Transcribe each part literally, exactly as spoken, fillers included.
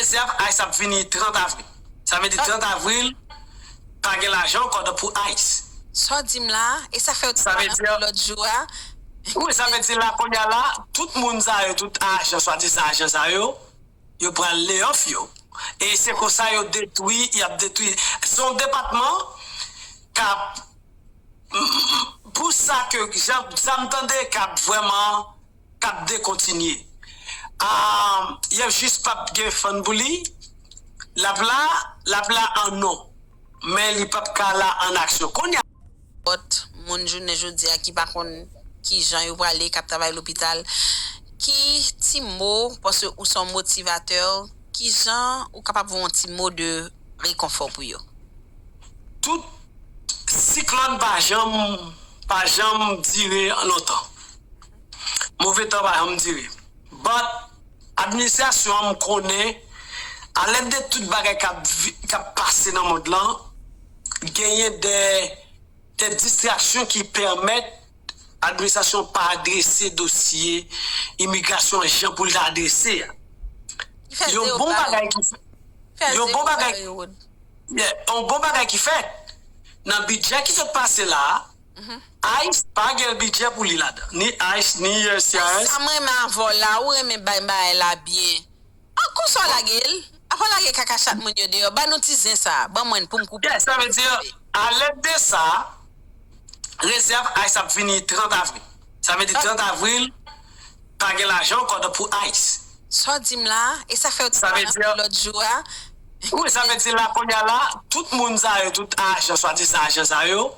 Rezèv ICE ap vini trant avril. Sa vle di trant avril, pa gen lajan ankò pou ICE. Sa w di m la, e sa fè yo te pale anpil lòt jou a. Wi, sa vle di la kounye a la, tout moun sa yo, tout ajan, swadizan ajan sa yo, yo pral lay off yo. E se konsa yo detwi, y ap detwi. Se yon depatman k ap, pou sa ke, jan, sa m tande k ap vrèman, k ap dekontinye. Ah, y ap jis p ap gen fann pou li. L ap la, l ap la an non. Men li p ap ka la an aksyon. Kounye a, lòt moun jounen jodi a ki pa konn ki jan yo prale, k ap travay lopital, ki ti mo, paske ou se yon motivatè, ki jan ou kapab voye yon ti mo de rekonfò pou yo? Tout siklòn pa janm, pa janm dire lontan. Move tan pa janm dire. But, administrasyon an, m konnen, alèd de tout bagay k ap vi-, k ap pase nan mond lan, genyen de, de distraksyon ki pèmèt administrasyon pa adrese dosye imigrasyon jan pou l ta adrese a. Yon bon bagay ki fèt. Yon bon bagay, yeah, yon bon bagay ki fèt. Nan bidjè ki sot pase la a, ICE pa gen bidjè pou li ladan. Ni ICE, ni USCIS. Sa m renmen avè w la, ou renmen bay bagay la byen. An konsa w lage l? Apa w lage kaka chat moun yo deyò? Ban nou ti zen sa a. Ban mwen l pou m koupe l. Yeah, sa vle di, alèd de sa, rezèv ICE ap vini trant avril. Sa vle di trant avril, pa gen lajan ankò pou ICE. Sa w di m la, e sa fè yo te pale anpil lòt jou a. Wi, sa vle di la kounye a la, tout moun sa yo, tout ajan, swadizan ajan sa yo,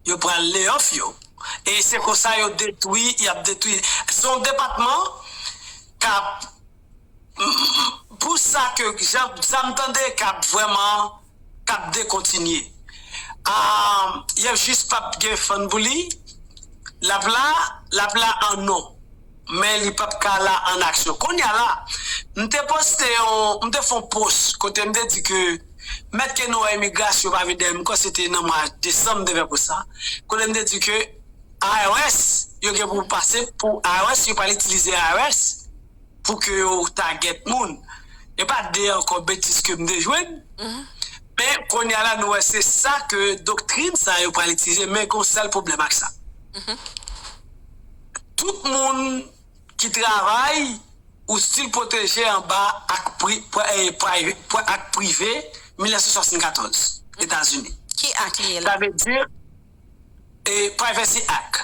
yo pral lay off yo. E se konsa yo detwi, y ap detwi. Se yon depatman k ap, pou sa ke, jan, sa m tande k ap vrèman, k ap dekontinye. Ah, y ap jis p ap gen fann pou li. L ap la, l ap la an non. Men li p ap ka la an aksyon. Kounye a la, m te poste yon, m te fè yon post kote m te di ke mèt ke nou wè imigrasyon pa vin dèyè m, kwè se te nan mwa desanm m te fè post sa. Kote m te di ke IRS, yo gen pou pase pou IRS, yo pral itilize IRS pou ke yo target moun. E pa de ankò betiz ke m te jwenn. Men kounye a la, nou wè se sa ke doktrin sa yo pral itilize, men gen yon sèl pwoblèm ak sa. Tout moun ki travay, ou still pwoteje anba ak pri-, pri-, eh, pri-, pri-, ak prive mil nèf san swasannkatòz, Etazini. Ki ak li ye la? Sa vle di, eh, Privacy Act.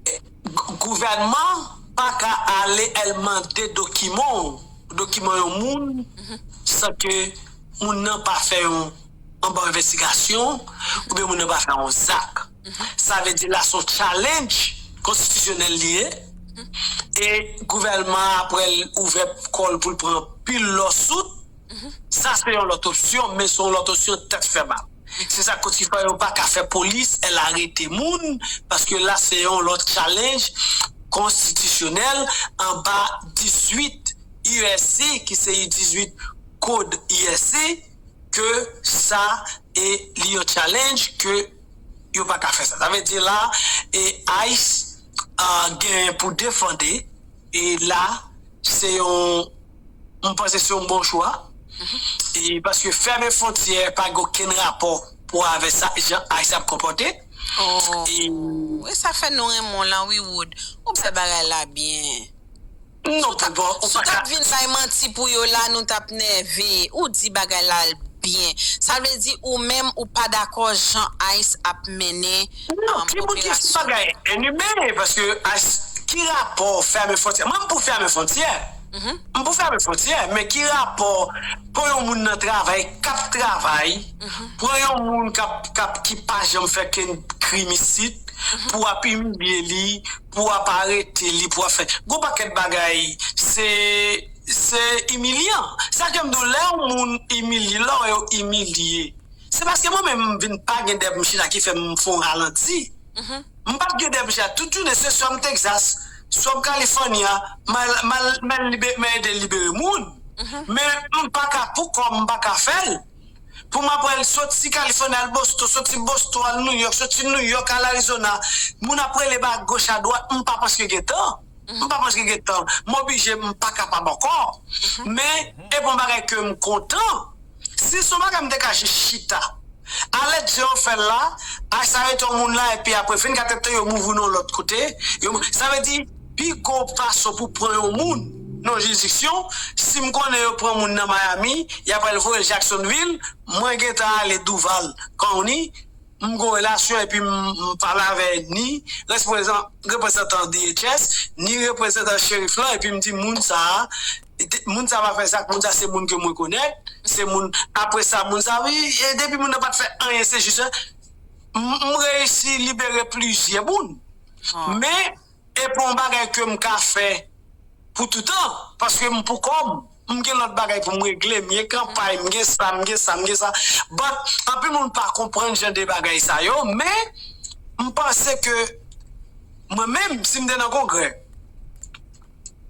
Eh, g-, gouvènman pa ka ale al mande dokiman w, dokiman yon moun, san ke moun nan pa fè yon anba envestigasyon, oubyen moun nan pa fè yon zak. Sa vle di la se yon challenge konstitisyonèl li ye. E gouvènman an, apre l ouvè kò l pou l pran anpil lawsuit, sa se yon lòt opsyon, men se yon lòt opsyon tèt fè mal. Se sa k fè yo pa ka fè polis al arete moun, paske la se yon lòt challenge konstitisyonèl anba dizuit U S C, ki se dizuit kòd U S C, ke sa e li yon challenge ke yo pa ka fè sa. Sa vle di la, e ICE, ah, gen pou defande, e la, se yon, m panse se yon bon chwa. E paske fèmen fwontyè pa gen okenn rapò pou avè sa, jan ICE ap konpòte. Oh. E sa fè nou renmen w lan, wi, Wood. Ou fè bagay la byen. Non, si w t ap, si w t ap vin bay manti pou yo la, nou t ap nève. Ou di bagay la byen. Sa vle di ou menm ou pa dakò jan ICE ap mennen, non, um, ki moun ki fè bagay enime, paske ICE, ki rapò fèmen fwontyè? Mwen, m pou fèmen fwontyè. M pou fèmen fwontyè, men ki rapò pran yon moun nan travay, k ap travay, pran yon moun k ap, k ap, ki pa janm fè kenn krim isit, pou w ap imilye li, pou w ap arete li, pou w ap fè. Gon pakèt bagay, se, se imilyan. Sa ke m di w, lè yon moun imilye, lè w wè yo imilye, se paske mwen menm m vin pa gen dèb m chita ki fè m fè yon ralanti. M p ap gen dèb m chita tout jounen, se swa m Texas, swa m California, m al, m al, m al libe-, m al ede libere moun. Men m pa ka, pou kò m, m pa ka fè l. Pou m ap pral soti California al Boston, soti Boston al New York, soti New York al Arizona, moun ap rele m a goch a dwat, m pa paske gen tan. M pa panse gen tan. M oblije, m pa kapab ankò. Men, e pa yon bagay ke m kontan. Si se yon bagay m te ka jis chita. Alèd jan yo fè l la, a sa yo te yon moun la, epi apre fin kat èdtan yo mouvri nan lòt kote. Yo, sa vle di, pi gwo fason pou pran yon moun nan jiridiksyon, si m konnen yo pran moun nan Miami, y ap al voye l Jacksonville, mwen gentan ale Duval County, m gon relasyon epi m, m pale avè ni reprezan-, reprezantan D H S, ni reprezantan cherif lan, epi m di moun sa a, moun sa a pa fè sa, moun sa se moun ke mwen konèt, se moun, apre sa, moun sa, wi, e depi moun nan pa t fè anyen, se jis, m, m reyisi libere plizyè moun. Men, e pa yon bagay ke m ka fè pou toutan, paske m pou kò m, m gen lòt bagay pou m regle, m gen kanpay, m gen sa, m gen sa, m gen sa. But, anpil moun pa konprann jan de bagay sa yo, men m panse ke mwen menm, si m te nan kongrè,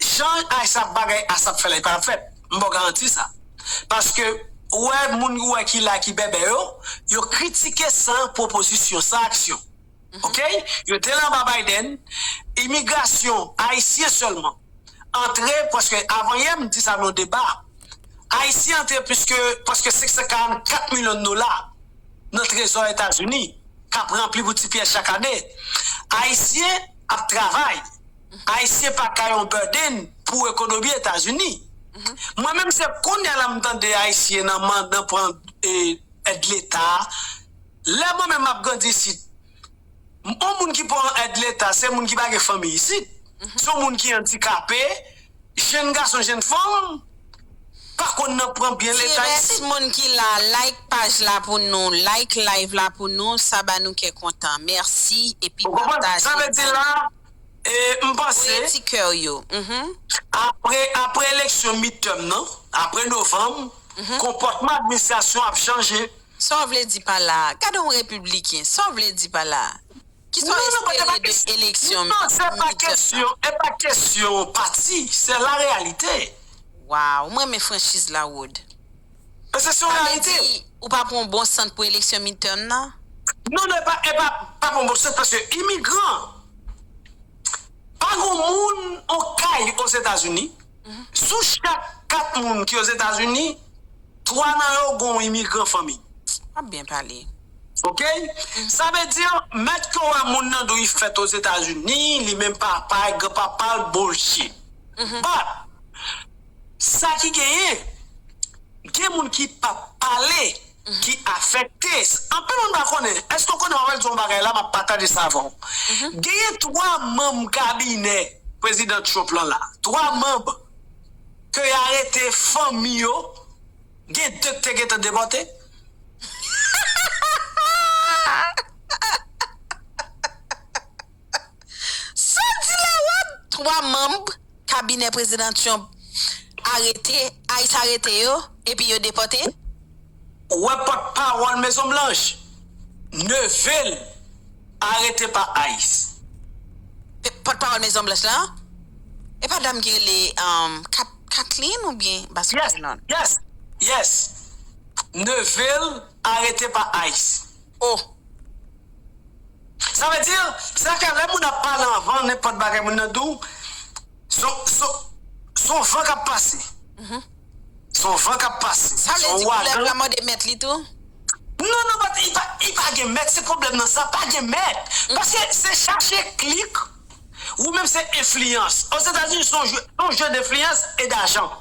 jan a sa bagay a sa ap fè la, li pa t ap fèt. M ba w garanti sa. Paske, ou wè moun ou wè ki la, ki bèbè yo, yo kritike san pwopozisyon, san aksyon. Oke? Yo te la anba Biden, imigrasyon ayisyen sèlman antre, paske avanyè m di sa nan deba, ayisyen antre plis ke, prèske senk san karannkat milyon dola nan trezò Etazini, k ap ranpli pou T P S chak ane. Ayisyen ap travay. Ayisyen pa ka yon burden pou ekonomi Etazini. Mwen menm, se kounye a la m tande ayisyen nan, nan pran, e, èd leta. Lè mwen menm m ap grandi isit, yon moun ki pran èd leta, se moun ki pa gen fanmi isit. Se yon moun ki andikape, jèn gason, jèn fanm, pa konn nan pran byen leta isit. Ti rès moun ki la, like paj la pou nou, like live la pou nou, sa ba nou kè kontan. Mèsi, epi pataje. Ou konprann? Sa vle di la, e, m panse, voye ti kè w yo. Apre, apre eleksyon midterm nan, apre novanm, konpòtman administrasyon ap chanje. Sa w vle di pa la a? Gade yon repibliken, sa w vle di pa la a? Kisa w espere de eleksyon midterm nan? Non, se pa kesyon, e pa kesyon pati, se la reyalite. Waw, mwen renmen franchiz la, Wood. Paske se yon reyalite. Sa vle di, ou pa pran yon bon sant pou eleksyon midterm nan? Non, non, e pa, e pa, pa pran yon bon sant, paske imigran, pa gen moun, yon kay Ozetazini, sou chak kat moun ki Ozetazini, twa nan yo gen yon imigran fanmi. W ap byen pale. Oke? Sa vle di, mèt ke w wè moun nan dwe fèt Ozetazini, li menm papa l, granpapa l, bullshit. But, sa ki genyen, gen moun ki p ap pale, ki afekte. Anpil moun pa konnen. Èske w konnen, m ap di yon bagay la, m ap pataje sa avè w. Genyen twa manm kabinè prezidan Trump lan la. Twa manm ke y arete fanmi yo, gen de k te gentan depòte. Sa w di la, Wood? Twa manm kabinè prezidan Trump arete, ICE arete yo, epi yo depòte? Ou wè pòtpawòl Mezon Blanch, neve l arete pa ICE. Pòtpawòl Mezon Blanch lan? E pa dam ki rele, um, Kat-, Kathleen oubyen Basket Yes, yes, yes. Neve l arete pa ICE. Oh. Sa vle di, sa ke lè moun ap pale anvan, nenpòt bagay moun nan di w, se, se, se yon van k ap pase. Se yon van k ap pase. Sa vle di koulèv la mande mèt li tou? Non, non, but li pa, li pa gen mèt, se pwoblèm nan, sa pa gen mèt. Paske se chache klik, ou menm se enfliyans. Ozetazini, se yon jeu, se yon jeu d'influence et d'argent.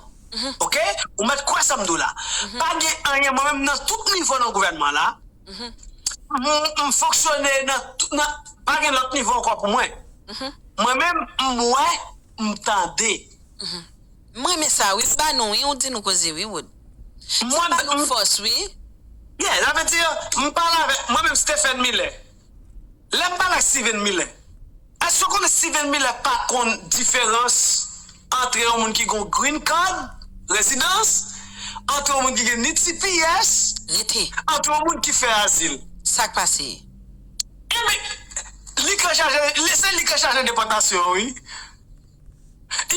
Oke? Ou mèt kwè sa m di w la. Pa gen anyen, mwen menm nan tout nivo nan gouvènman la, m, m fonksyone nan, nan, pa gen lòt nivo ankò pou mwen. Mwen menm, m wè, m tande. M renmen sa, wi. Ba nou, wi, ou di nou koze, wi, Wood. Sa ba nou fòs, wi. Yeah, sa vle di, m pale avèk, mwen menm, Stephen Miller. Lè m pale ak Steven Miller, èske w konnen Steven Miller pa konn diferans ant yon moun ki gen green card, rezidans, ant yon moun ki gen ni T P S, ant yon moun ki fè azil? Sa k pase? Ebyen, li k an chaje, li, se li k an chaje depòtasyon an, wi.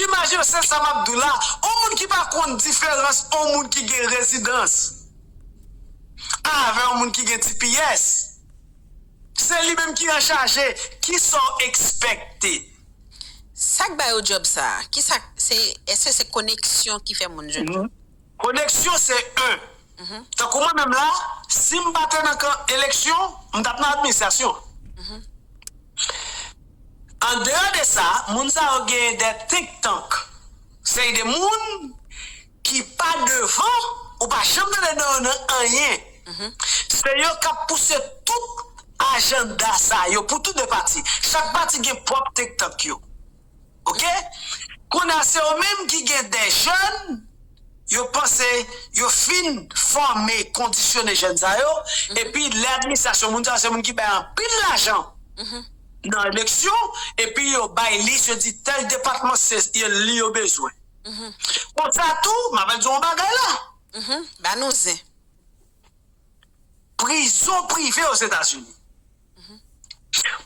Imajine w, se sa m ap di w la, yon moun ki pa konn diferans yon moun ki gen rezidans avè yon moun ki gen T P S. Se li menm ki an chaje. Kisa w ekspekte? Sa k ba yo djòb sa a? Kisa se? Èske se koneksyon ki fè moun jwenn djòb? Koneksyon se en. Tankou mwen menm la, si m pa te nan kan eleksyon, m t ap nan administrasyon. Andeyò de sa, moun sa yo genyen de think tank. Se de moun ki pa devan, ou pa janm tande de yo nan anyen. Se yo k ap pouse tout ajanda sa yo pou tout de pati. Chak pati gen pwòp think tank yo. Oke? Kounye a se yo menm ki gen de jèn, yo panse yo fin fòme, kondisyone jèn sa yo, epi lè administrasyon, moun sa yo se moun ki bay anpil lajan nan eleksyon, epi yo bay lis, yo di tèl depatman se li yo bezwen. Konsa tou, m ap di yon bagay la. Ba nou zen. Prizon prive Ozetazini.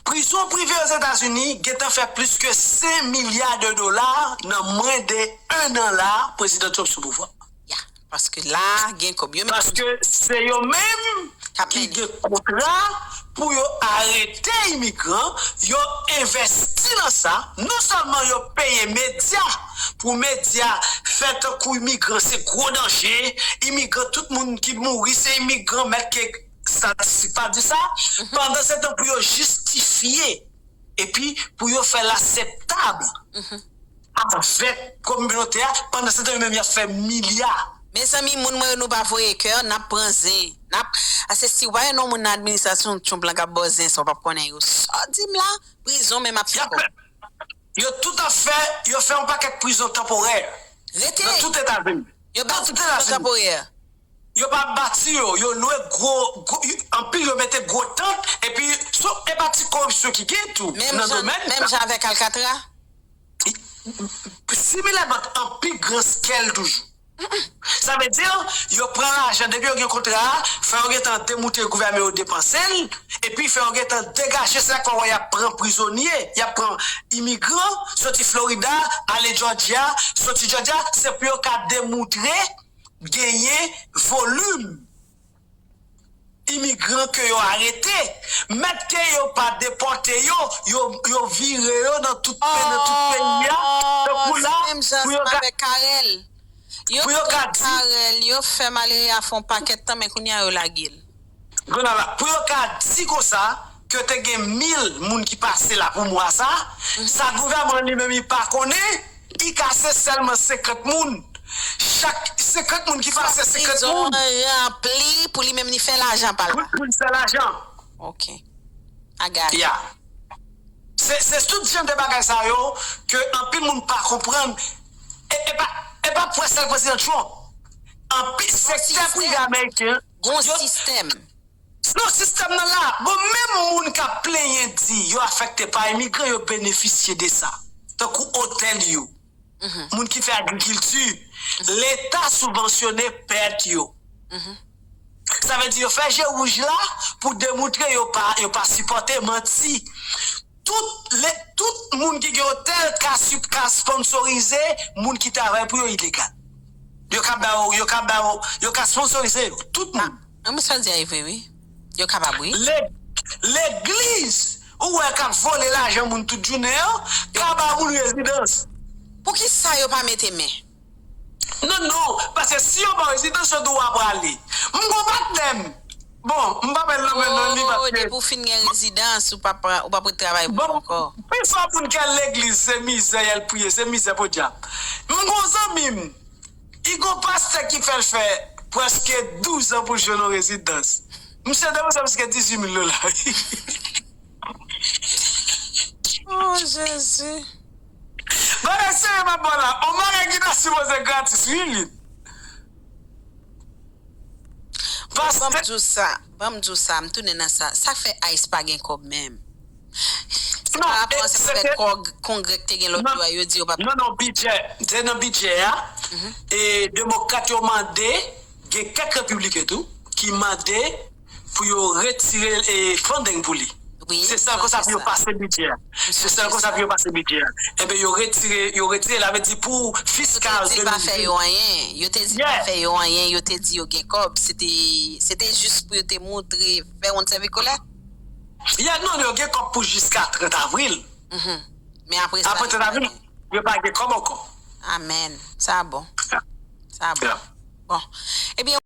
Prizon prive Ozetazini gentan fè plis ke senk milya de dola nan mwen de en an la, Prezidan Trump sou pouvwa. Ya, paske la, gen kòb. Yo menm Paske se yo menm K ap ki mennen. Gen kontra pou yo arete imigran, yo envesti nan sa, non sèlman yo peye medya pou medya fè tankou imigran se gwo danje, imigran, tout moun ki mouri se imigran, mèt ke statistik pa di sa, pandan se tan pou yo jistifye epi pou yo fè l akseptab avèk kominote a, pandan se tan yo menm y ap fè milya. Mezanmi, moun mwen yo, nou pa voye kè, n ap pran zen. N ap, ase si w pa wè non moun nan administrasyon Trump lan k ap ba w zen sa, w p ap konnen yo. Sa w di m la, prizon menm ap Y fè ap kòb. Yo tout ap fè, yo fè yon pakèt prizon tanporè Rete! Nan tout Etazini. Yo Nan bati tout yo Etazini. Tanporè. Yo pa bati yo, yo lwe gwo, gwo, anpil yo mete gwo tant, epi so, e pa ti koripsyon ki gen tou Menm nan jan, domèn menm jan avèk Alkatra. Similèman, an pi gran skèl toujou. Sa vle di, yo pran lajan, depi yo gen kontra a, fò yo gentan demontre gouvènman yo depanse l, epi fò yo gentan degaje, se sa k fè w wè y ap pran prizonye, y ap pran imigran, soti Florida, ale Georgia, soti Georgia, se pou yo ka demontre genyen volim imigran ke yo arete, mèt ke yo pa depòte yo, yo, yo vire yo nan tout peyi, nan tout peyi a, tankou la, Menm jan pou yo ansanm ka, avèk Carel. Yo pou yo ka pran di- Carel, yo fè malere a fè yon pakèt tan, men kounye a yo lage l. Kounye a la, pou yo ka di konsa, ke te gen mil moun ki pase la pou mwa sa, sa gouvènman li menm li pa konnen, li kase sèlman senkant moun. Chak senkant moun ki pase, senkant Prizon moun an ranpli pou li menm li fè lajan pa l. Pou, pou l fè lajan. Ok. Agal. Ya. Se, se tout jan de bagay sa yo ke anpil moun pa konprann. E, e pa, e pa pou sèl prezidan Trump. Anpil sektè prive ameriken. Gon sistèm. Non, sistèm nan la. Bon, menm moun k ap plenyen di yo afekte pa imigran, yo benefisye de sa. Tankou otèl yo. Moun ki fè agrikilti. Leta sibvansyone pèt yo. Sa vle di yo fè je wouj la pou demontre yo pa, yo pa sipòte manti. Tout, le, tout moun ki gen otèl ka, ka sponsorize moun ki travay pou yo ilegal. Yo ka ba yo, yo ka ba yo, yo ka sponsorize yo. Tout moun. An mwen sa di a e vre wi. Yo kapab wi. Le, legliz, ou wè k ap vole lajan moun tout jounen an, ka ba moun rezidans. Poukisa yo pa mete men? Non, non, paske si yo ba w rezidans, yo di w ap prale. M gon patnè m. Bon, m pa pral nonmen non li paske. Depi w fin gen rezidans, ou pa ou pa pou travay pou ankò. Pifò moun k al legliz, se mizè y al priye, se mizè podyab. M gon zanmi m, li gon pastè ki fè l fè prèske douz an pou l jwenn yon rezidans. Misye depanse prèske dizuit mil dola. Oh Jezi. Bagay serye m ap ba w la. On bagay ki ta sipoze gratis, wi, li. Ban m di w sa, ban m di w sa, m tounen nan sa. Sa k fè ice pa gen kòb menm. Se Non, pa rapò e, ansanm se avèk te- kong- kongrè k te gen lòt Non, jou a, yo di yo pa. Non, non, bidjè. Se nan bidjè a. E demokrat yo mande, gen kèk repibliken tou, ki mande pou yo retire e, funding pou li. Wi, Se sèl konsa pou yo pase bidjè a. Se sèl konsa pou yo pase bidjè a. Enben, yo retire, yo retire, la vle di pou fiskal Yo te di pa fè yo anyen. Yo te di pa Yeah. Fè yo anyen. Yo te di yo gen kòb. Se te, se te jis pou yo te montre, fè yon sèvi kolè. Ya, non, yo gen kòb pou jiska trant avril. Men apre sa, apre yo tèt avyon, yo pa gen kòb ankò. Amèn. Sa bon. Sa bon. Bon. Ebyen,